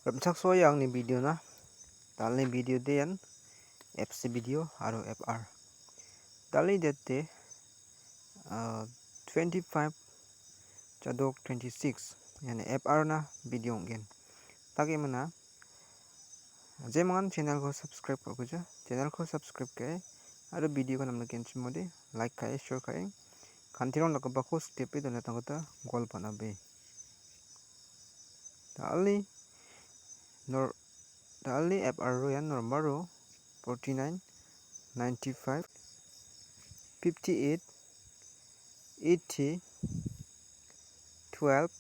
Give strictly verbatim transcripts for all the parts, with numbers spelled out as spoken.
Rimchaksoa angni video-na. Dalni video de ian F C video aro F R. Dalni date de, ah, twenty-five Chadok twenty-six, ian F R-na video ong·gen. Dakemina, jemangan channel-ko subscribe ka·kuja, channel-ko subscribe ka·e, aro video-ko namnikenchimode like ka·e, share ka·e, kantirong dakgipako skip-e donatna gita gol panabe. Dal·e nor-, dal·e F R-o ian normal-o forty-nine, ninety-five, fifty-eight, eighty, twelve,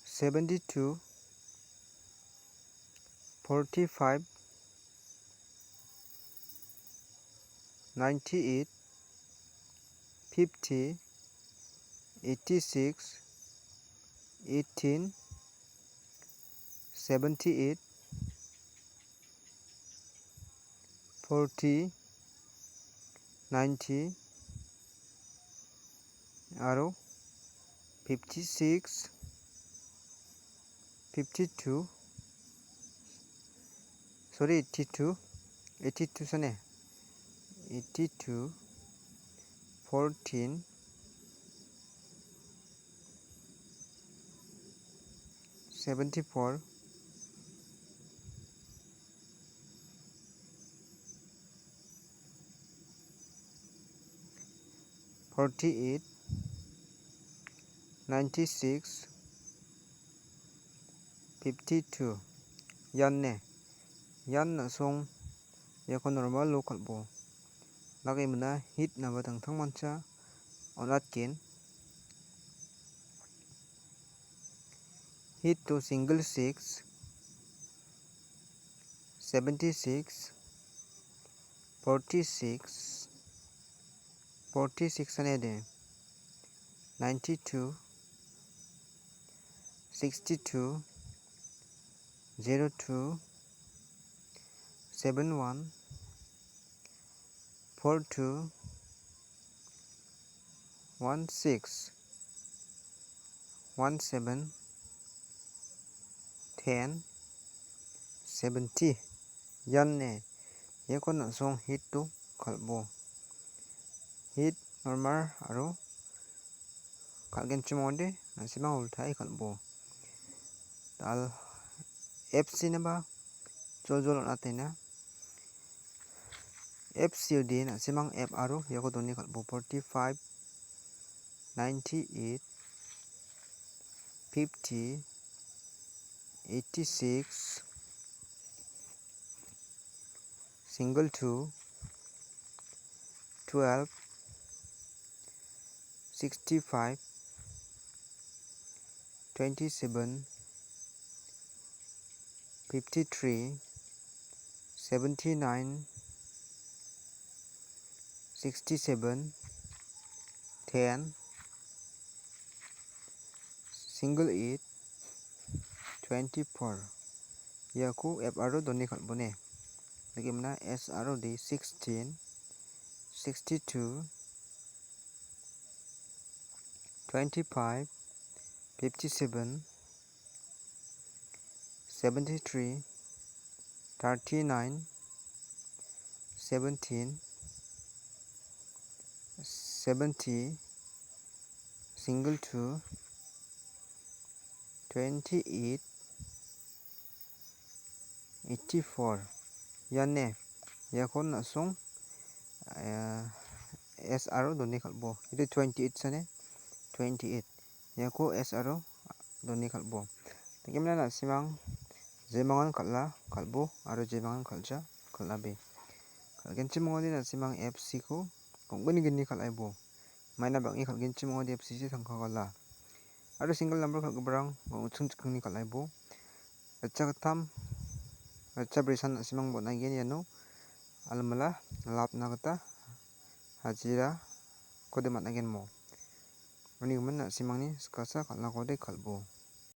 seventy-two, forty-five, ninety-eight, fifty, eighty-six, eighteen, seventy-eight, forty, ninety, aro fifty-six, fifty-two, sorry, eighty-two, eighty-two sane, eighty-two, fourteen, seventy-four, forty-eight, ninety-six, fifty-two. Ian ne, ian na·song iako normal-o kal·bo. Dakemina hit naba dingtangmancha on·atgen. Hit to single six, seventy-six, forty-six, forty-six ane de, ninety-two, sixty-two, zero two, seven one, four two, one six, one seven, ten, seventy. Ian ne, iako na·song hit-o kal·bo. Hit normal aro kal·genchim ong·ode, na·simang ultae kal·bo. Dal F C-naba joljol on·atena. F C-ode na·simang F R-o iako done kal·bo. Forty-five, ninety-eight, fifty, eighty-six, single two, twelve, sixty-five, twenty-seven, fifty-three, seventy-nine, sixty-seven, ten, single eight, twenty-four. Iako F R-o done kal·bone. Dakemina S R-ode sixteen, sixty-two, twenty-five, fifty-seven, seventy-three, thirty-nine, seventeen, seventy, single two, twenty-eight, eighty-four. Ian ne, iako na·song, eh, S R-o done kal·bo. Ide twenty-eight sane, twenty-eight. Iako S R-o done kal·bo. Dakemina na·simang jemangan kal·a, kal·bo, aro jemangan kal·ja, kal·abe. Kal·genchim ong·ode na·simang F C-ko ong·gni gni kal·aibo. Maina bang·e kal·genchim ong·ode F C-chi tangka gala. Aro single number kal·giparang ong·ching chikingni kal·aibo. Ritchagittam, ritchagrisan na·simang bon·aigen iano almila lapna gita hajirako de man·aigenmo. Uni gimin na·simangni skasa kal·akode kal·bo.